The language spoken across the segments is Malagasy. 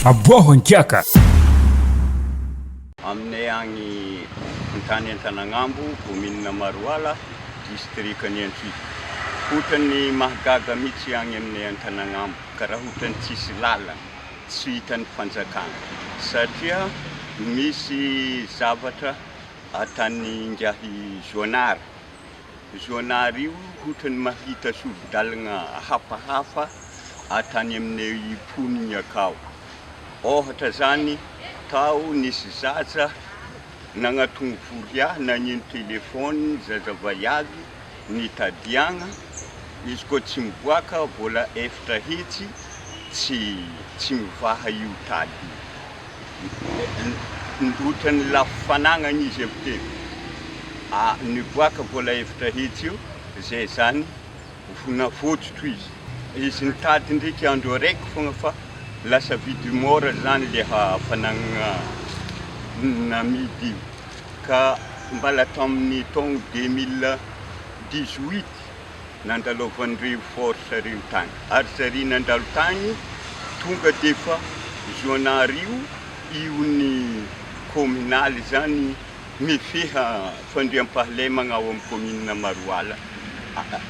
Aboaho an-kiaka! Aminay agny Fokontany Antanagnambo, Kaominina Maroala, Distrikan'i Antsohihy. Ohatran'ny mahagaga mihitsy agny aminay Antanagnambo, karaha ohatran'ny tsisy lalana, tsy hitan'ny fanjakana satria misy zavatra ataon'ingahy Joanard. Joanard io ohatran'ny mahita sori-dalana hafahafa atany aminay mponina akao. Ôhatra zany tao nisy zaza nagnatogno vory ahy nagneno téléphone zaza vaiavy nitadiagna, izy koa tsy miboaka vola 400 tsy tsy mivaha io tady io. Ohatran'ny lafo fanagnana izy avy teo. Niboaka vola 400 io zay zany navotsotro izy. Izy nitady ndreky andro araiky fogna fa lasa vidy mora zany le fanagnana namidy io. Ka mbala tamin'ny taogno 2018 nandalovan'ireo force reo tagny. Ary zare nandalo tagny tonga defa Joanard io, io ny communal zany mifeha fandriampahalemagna ao amin'ny commune Maroala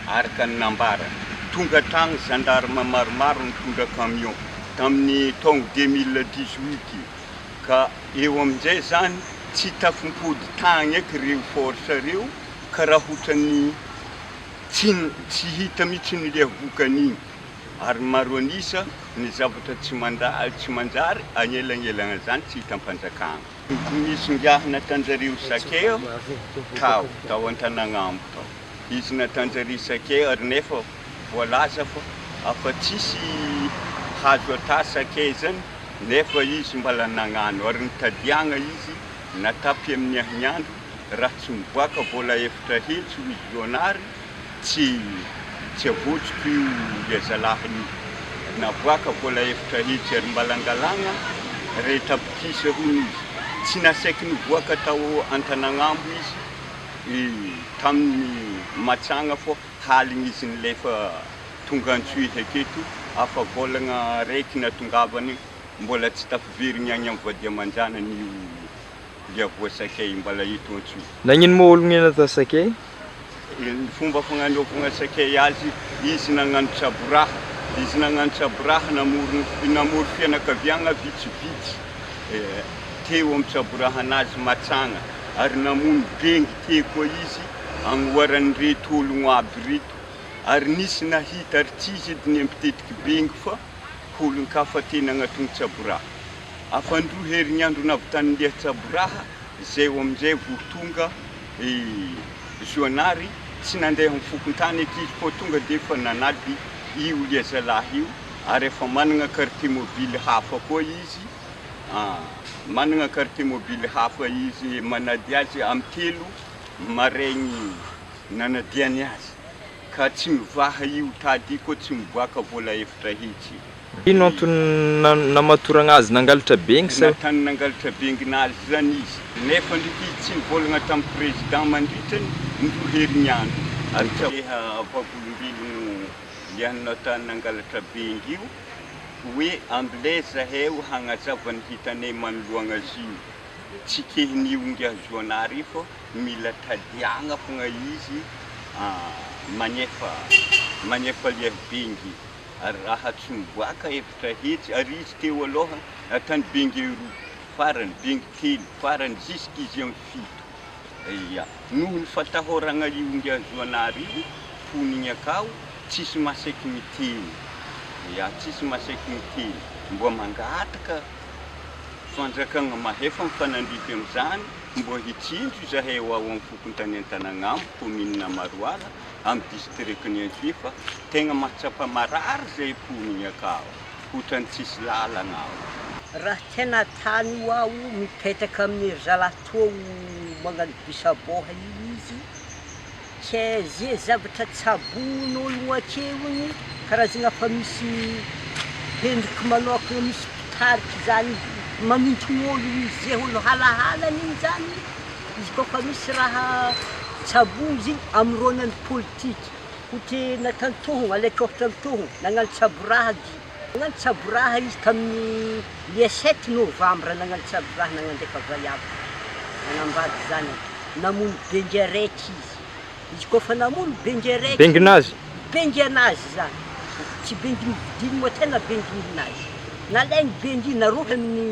araka ny nambarany. Tonga hatrany gendarme maromaro nitondra camion tamin'ny taogno 2018 io. Ka eo amin'izay zany tsy tafimpody tagny eky reo force reo ka raha ohatran'ny tsy tsy hita mihitsy ny leha vokan'igny ary maro an'isa ny zavatra tsy manda tsy manjary agnelagnelagna zany tsy hitam-panjakagna. Misy ingahy natanjareo sakay tao tao an-tanagnambo tao izy natanjare sakay ary nefa voalaza fa afa tsisy hazo ata sakay zany nefa izy mbala nagnano ary nitadiagna izy natapy amin'ny ahignandro raha tsy miboaka vola 400 hoy Leonard tsy tsy avotsiko io le zalahiny io naboaka vola 400 ary mbala angalagna ray tapitrisa hono izy tsy nasaiky nivoaka tao Antanagnambo izy tamin'ny matsagna fô haligny izy nilefa tonga Antsohihy aketo afa volagna raiky natongavany mbola tsy tafiverigny agny amin'ny vady aman-janany io lia voasakay mbala eto Antsohihy. Nagnino moa ologno natao sakay? Ny fomba fagnanaovagna sakay azy, izy nagnano tsaboraha, izy nagnano tsaboraha namory namory fianakaviagna vitsivitsy teo amin'ny tsaborahanazy Matsagna ary namono bengy teo koa izy agnoharan'ireto ologno aby reto ary nisy nahita ary tsy izy edy niampitetiky bengy fa olon-kafa tena agnatony tsaboraha. Afandroa herignandro nahavitany liha tsaboraha zay eo amin'izay vao tonga i Zoanary, tsy nandeha amin'ny fokontany eky izy fô tonga dia efa nanady io lia zalahy io ary efa managna carte mobile hafa koa izy, managna carte mobile hafa izy manady azy amin'ny 3 maraigny nanadiany azy ka tsy mivaha io tady io koa tsy miboaka vola 400 io. Ino antony namatoragna azy nangalatra bengy sa? Natany nangalatra benginazy zany izy nefa ndriky izy tsy nivolagna tamin'ny président mandritra ny roa herignandro ary tsy leha vavolombelogno liany natany nangalatra bengy io hoe ambilay zahay hagnazava ny hitanay manoloagna azy io tsy kehin'io ingahy Joanary io fa mila tadiagna fogna izy magnefa magnefa liahy bengy. Ary raha tsy mivoaka 400 ary izy teo aloha tany bengy roa farany bengy telo farany jusque izy amin'ny fito ia noho ny fatahoragna io ingahy Zoanary io mponigny akao tsisy maseky miteny ia tsisy maseky miteny mbo mangataka fanjakagna mahefa mifanandrify amizany mbo hitsinjo izahay ao amin'ny fokontany Antanagnambo commune Maroala amin'ny district-n'i Antsohihy fa tegna mahatsapa marary zay mponigny akao, otrany tsisy lalagna ao. Raha tena tany ho aho mipetraka amin'ny ry zalahy toa magnano bisaboha io izy, ke ze zavatra tsaboin'ologno akeo igny karazagna fa misy hendriky manokana misy mpitariky zany manintogno olo izy, ze olo halahalany igny zany izy koa fa misy raha tsaboina izy igny amorônany politiky, ohatra nataony tohogno, alaiko ohatra ny tohogno, nagnano tsabo raha dy. Nagnano tsaboraha izy tamin'ny le sept novembre, nagnano tsaboraha nagnandefa vaiavy, nanambady zanany, namono bengy araiky izy, izy koa fa namono bengy araiky, Benginazy? Bengy anazy zany, tsy bengy novidiany moa tena bengy ninazy, nalainy bengy io narohy amin'ny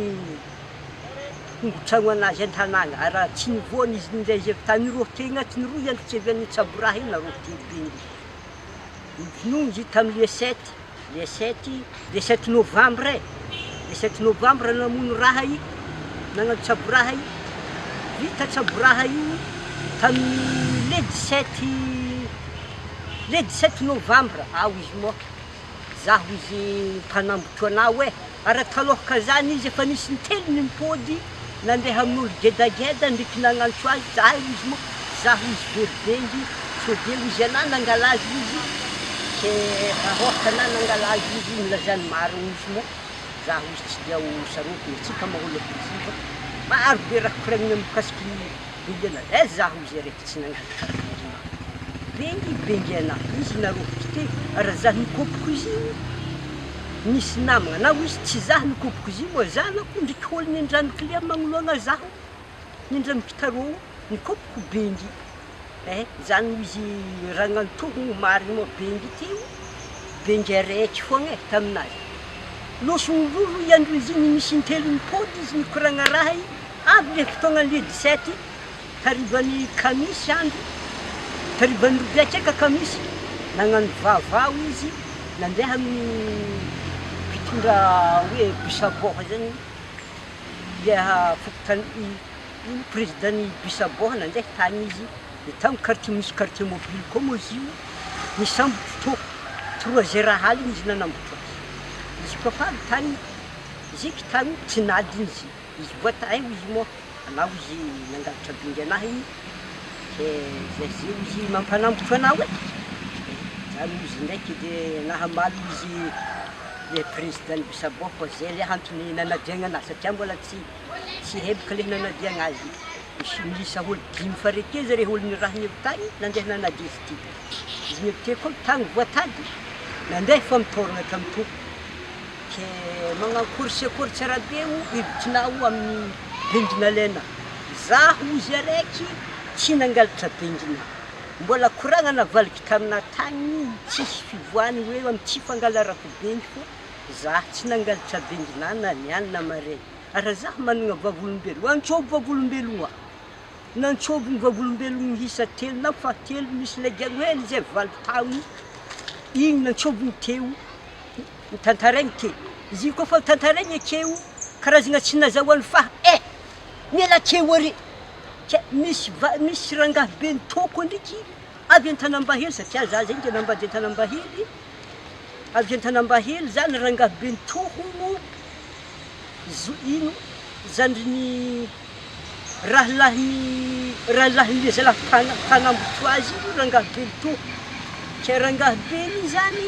hongotragno anazy an-tanàgna, ary raha tsy nivoana izy indray izy avy tany roa teo agnatin'ny 2 andro tsy avy any tsaboraha io narohy teo bengy io. Novonoina izy io tamin'ny le sept, le sept, le sept novembre e, le sept novembre namono raha i, nagnano tsaboraha i, vita tsaboraha io tamin'ny le 17, le 17 novembre, ao izy moa, zaho izy mpanambotro anao e, ary taloha ka zany izy efa nisy nitelo nimpody nandeha amin'olo gedageda ndriky nagnantso azy, zaho izy moa, zaho izy very bengy, sao de hoy anah nangala azy izy, ke raha ôhatra anah nangala azy izy nilazany marigny izy moa, zaho izy tsy dia ho sarotiny, antsika maha olo mpisiva, maro be raha koragnina mikasiky bengy anah, eh zaho izy araiky tsy nagnano bengy, bengy anah, izy naroviky teo, ary zaho nikôpoko izy io, nisy namagna, na hoy izy tsy zaho nikôpoko izy io moa zanako ndriky ôlo nindramiko le magnoloana zaho, nindramiko tarô nikôpoko bengy, eh zany hoy izy raha gn'antogno marigny moa bengy teo, bengy araiky foagna e taminazy, losondrolo i andro izy igny nisy intelo nipody izy nikoragna raha i, avy le fotoagna le 17 harivan'ny kamisy andro, harivan'ny robia ka kamisy, nagnano vavao izy nandeha amin'ny mpitondra hoe bisaboha zany, leha fokontany ino président-n'ny bisaboha nandeha tagny izy, de tamy quartier misy quartier mobile koa moa izy io, nisambotry tô trois heures aligny izy nanambotro azy, izy koa fa avy tagny, ziky tagny tsy nadiny izy, izy voata ay izy moa anao izy nangalatra bengy anahy igny, ke zay zay izy mampanambotro anao e, zany izy ndraiky de nahamaly izy le président-n'ny bisaboha fa zay le antony nanadiagna anazy satria mbola tsy heboka le nanadiagna azy, misy miisa olo dimy fareke zare olo nirahiny avy tagny nandeha nanadia izy ty, izy niavy teo koa tagny voatady nandeha fa mitôragna tamy tô, ke magnankory sy akory tsara be o hevitrinao amin'ny bengy nalaina, zaho izy araiky tsy nangalatra bengina, mbola koragna navaliky tamina tagny tsisy fivoahany hoe amy tsy fangalarako bengy fô zaho tsy nangalatra bengina na niany na maraigny, ary zaho managna vavolombelo, antsôvy vavolombelogno aho, nantsôviny vavolombelogno miisa telo na fahatelo misy lagiagno hely zay 8 taogno, igny nantsôviny teo, nitantaraigny teo, izy io koa fa tantaraigny akeo karazagna tsy nazahoany faha eh miala akeo ary, ke misy va- misy rangahy be nitôko ndriky avy Antanambahely satria za zegny de nambady Antanambahely, avy Antanambahely zany rangahy be nitôko zo- ino zandrin'ny rahalahin'ny rahalahin'le zalahy mpana- mpanambotro azy io rangahy be nitôko, ke rangahy be io zany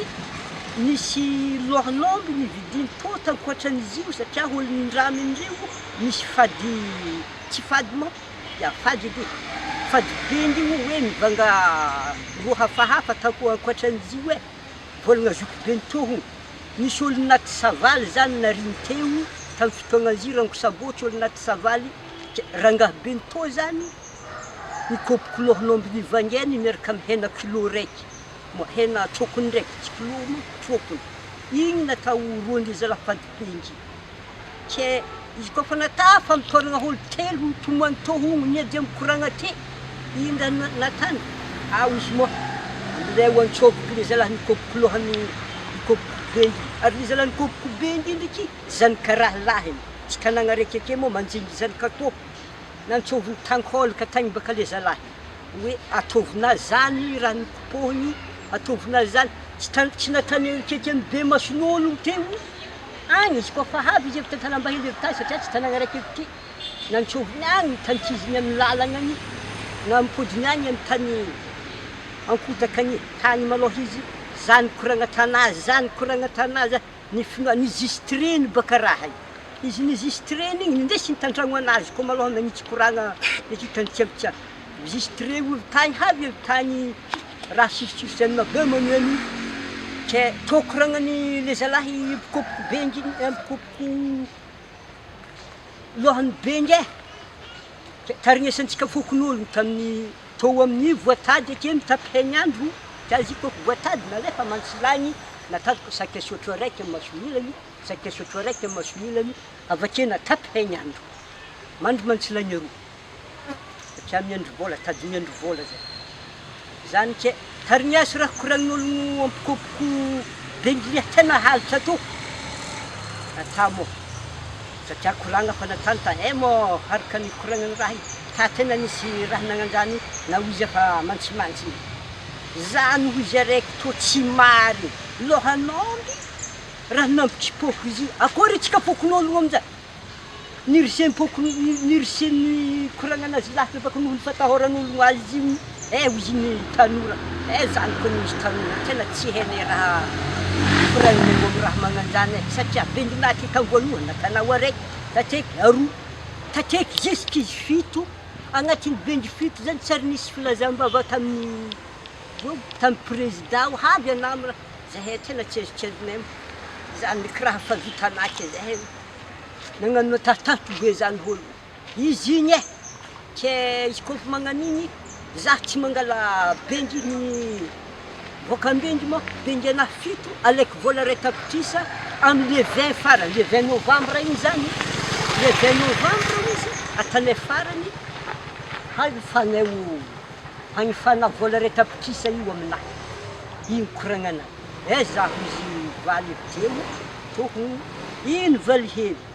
nisy lohan'omby nividiny tô tankoatran'izy io satria olo nindramindreo misy fady tsy fady moa ya fady edy e, fady bengy io hoe mivanga roa hafahafa tako ankoatran'izy io e, vôlagna zokibe nitôhogno, nisy olo naty savaly zany nariny teo tamy fotoagnan'izy io rango sabôtsy olo naty savaly, ke rangahy be nitô zany nikôpoko lohan'omby nivangainy miaraka amy hena kilô raiky, moa hena tsôkony ndraiky tsy kilô moa tsôkony, igny natao rôndreo zalahy fady bengy, ke izy koa fa natafa mitôragna olo telo mitomany tôhogno niady amy koragna ty, ino raha na- natany, ao izy moa amilay antsôviko le zalahy nikôpoko lohany nikôpoko bengy, ary le zalahy nikôpoko bengy io ndraiky zanaka rahalahiny, tsy tanàgna araiky ake moa manjingy zanaka tô, nantsôviny tankôlaka tagny baka le zalahy hoe ataovinà zany raha nikopôhiny, ataovinà zany, tsy ta- tsy natany akaiky amy be mason'ôlo teo agny izy koa fa avy izy avy t'Antanambahiny avy tany satria tsy tanàgna araiky avy ty, nantsôviny agny tantiziny amy lalagna agny, nampodiny agny amy tany ankotaka agny, tany malôha izy zany koragna tanazy zany koragna tanazy ny finoa- nizistreny baka raha io, izy nizistreny igny nindesiny tan-tragno anazy koa malôha nagnitsy koragna ndraiky tany tsiabitsiaby, nizistreo avy tany avy avy tany raha sisitsisy be magneno ke. Ke tô koragnan'ny le zalahy mpikopoko bengy igny, mpikopoko lohany bengy e, ke tarignesantsika fokonologno tamin'ny tô amin'ny voatady ake mitapy haign'andro, ka izy kôfa voatady nalefa mantsilagny natazoko saika sotro araiky amy mason'ilany, saika sotro araiky amy mason'ilany, avake natapy haign'andro, mandry mantsilagny aroa. Satria miandry vôla, tady miandry vôla zay. Zany ke tarignaso raha koragnin'ologno ampikopoko bengilia tena halatra tô ata moa satria koragna fa natany ta eh moa araka ny koragnan'ny raha io ta tena nisy raha nagnanjany na ho izy efa mantsimantsiny zany hoy izy araiky tô tsy marigny lohan'ômby raha nampitsipôko izy io akôry antsika fokonologno amizay. Nirisim-poko, nirisin'ny koragnana azy lahy bebaka noho ny fatahoran'ologno azy io, eh hozy ny tanora, eh zany koa ny misy tanora tena tsy hainay raha koragnina eo amin'ny raha magnanjany eh, satria bendinaky tamboalohany natanao araiky, tateky aroa, tateky jusque izy fito, agnatin'ny bengy fito zany tsy ary nisy filazam-bava tamin'ny tamin'ny prezida ho avy anamina, zahay tena tsy azotry azonay, zany kiraha fa vitanaky zahay. Nagnano tatato be zany olo izy igny e, ke izy kôfa magnano igny zah tsy mangala bengy ny voakam-bengy moa bengy anahy fito alaiko vola iray tapitrisa amy le 20 farany, le 20 novembre igny zany, le 20 novembre izy atanay farany hagnifanay hagnifana vola iray tapitrisa io aminahy, igny koragnanahy, eh zaho izy valy avy teo tokony ino valy hevitra,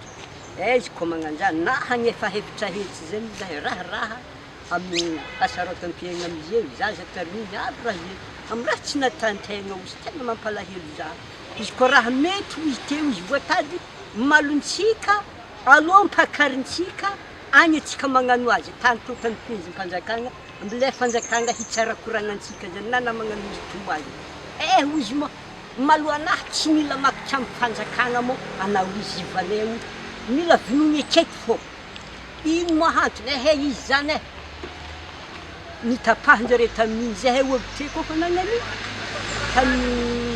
eh izy koa magnanjany na hagnefa hevitra hetsy zany zahay raharaha amin'ny hasarotam-piaigna amizay zaza tariminy aby raha zay amy raha tsy natantegna ozy tegna mampalahelo zah, izy koa raha mety ho izy teo izy voatady malontsika aloha ampakarintsika agny atsika magnano azy tany tokony fehezim-panjakagna amle fanjakagna hitsara koragnantsika zany na namagna izy to azy eh ozy moa malo anahy tsy mila makitra amy fanjakagna moa anao izy ivaneo mila vonoiny akaiky fô ino moa antony ehe izy zany e nitapahanjare tamin'igny zahay avy teo koa fa nagnano io tamin'ny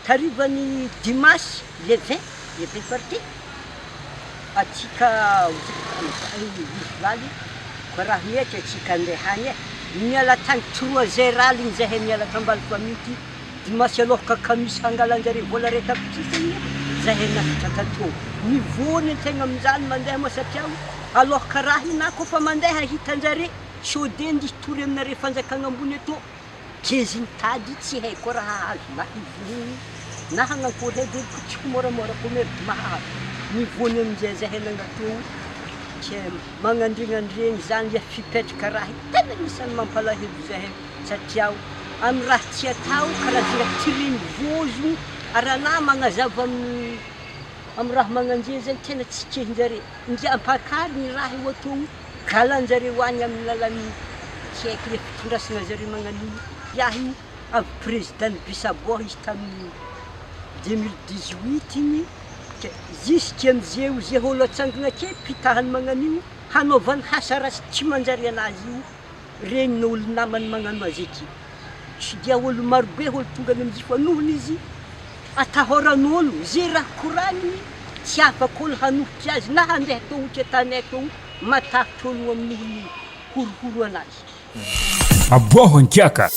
tarivany dimanche le 20, le 20 farty atsika izy valy koa raha mety atsika andeha agny e miala tagny 3 heures aligny zahay miala tambaly famity dimanche aloha kamisy hangalanjare vola iray tapitrisa igny zahay nafitra tatô mivony antegna amin'izany mandeha moa satria aloha karaha io na koa fa mandeha hitanjare sode ndeha hitory aminare fanjakagna ambony atô keziny tady tsy haiko raha azo na hivony na hanankory heveriko tsy ho moramora koa meridy mahazo mivony amin'izay zahay nangatô tsy magnandrignandregny zany le fipetraka raha io tena anisan'ny mampalahelo zahay satria amy raha tsy atao karazana tiriny vozony ary ana magnazava amy raha magnanjeny zany tena tsy tianjare ndre ampakary ny raha io atao galanjareo agny amin'ny lalan'ny tsy haiko le fitondrasana zareo magnano io iahy io avy président ny Bisaboa izy tamin'ny 2018 igny ke jusque amizay zay olo atsangana ake pitahany magnano io hanaovany asa ratsy tsy manjary anazy io regny no olo namany magnano azy aky tsy dia olo marobe olo tonga any amizy fa nohony izy atahoran'olo zay raha koragniny tsy afaka olo hanohitry azy na handeha atao tany atao matahotry olo amin'ny horohoro anazy. Aboaho ankiaka.